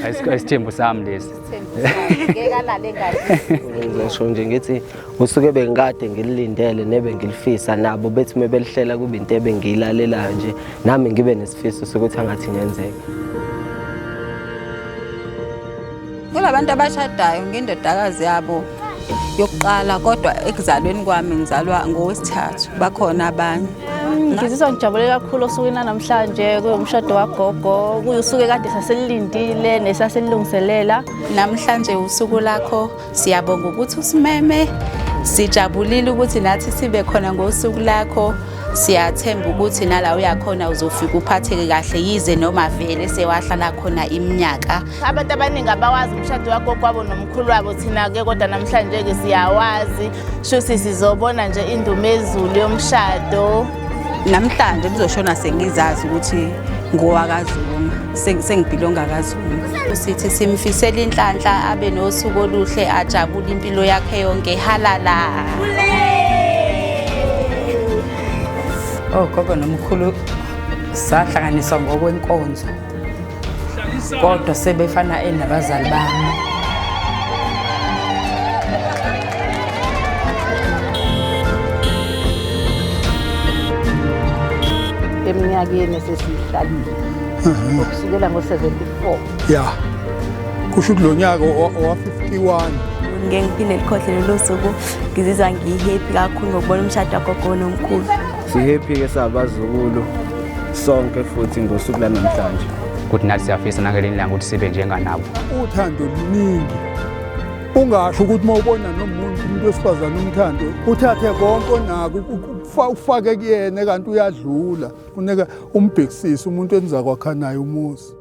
Ayisithembu sami lesi. Ngeke alale ngazi. Ngizosho nje ngithi usuke bengikade ngililindele nebengilifisa nabo bethi uma belihlela kube into ebengiyilalelayo nje nami ngibe nesifiso sokuthi angathi ingenzeka. Kulabantu abashadayo ngendodakazi yabo yokuqala kodwa ekuzalweni kwami ngizalwa ngowesithathu bakhona abanye. Ngizizwa ngijabule kakhulu osukwini lanamhlanje kuwumshado wagogo kuyusuku ekade sasilindile nesasilungiselela. Namhlanje usuku lakho siyabonga ukuthi usimeme sijabulile ukuthi nathi sibe khona ngosuku lakho siyathemba ukuthi nala uyakhona uzofika uphatheke kahle yize noma vele sewahlala khona iminyaka. Abantu abaningi abawazi umshado wagogo wabo nomkhulu wabo thina-ke kodwa namhlanje-ke siyawazi shuthi sizobona nje indumezulu yomshado. Namhlanje kuzoshona sengizazi ukuthi ngowakaZuma sengibhilonga kaZuma. Sithi simfisela inhlanhla abe nosuku oluhle ajabule impilo yakhe yonke halala. Ogogo nomkhulu sahlanganiswa ngokwenkonzo kodwa sebefana enabazali bami. Eminyakeni esesiyihlalile ukusukela ngo-74. Ya, kusho ukuthi lo nyaka owa-51. Ngeke ngiphinde likhohle lolo suku ngizizwa ngihappy kakhulu ngokubona umshado wagogo nomkhulu. Si-happy-ke sabazukulu sonke futhi ngosuku lanamhlanje. Ukuthi nathi siyafisa nangelinye ilanga ukuthi sibe njenganabo. Uthando luningi. Ungasho ukuthi uma ubona nomuntu umuntu wesifazane umthando uthathe konke onako ufake kuyena kanti uyadlula. Funeka umbhekisise umuntu enizakwakha naye umuzi.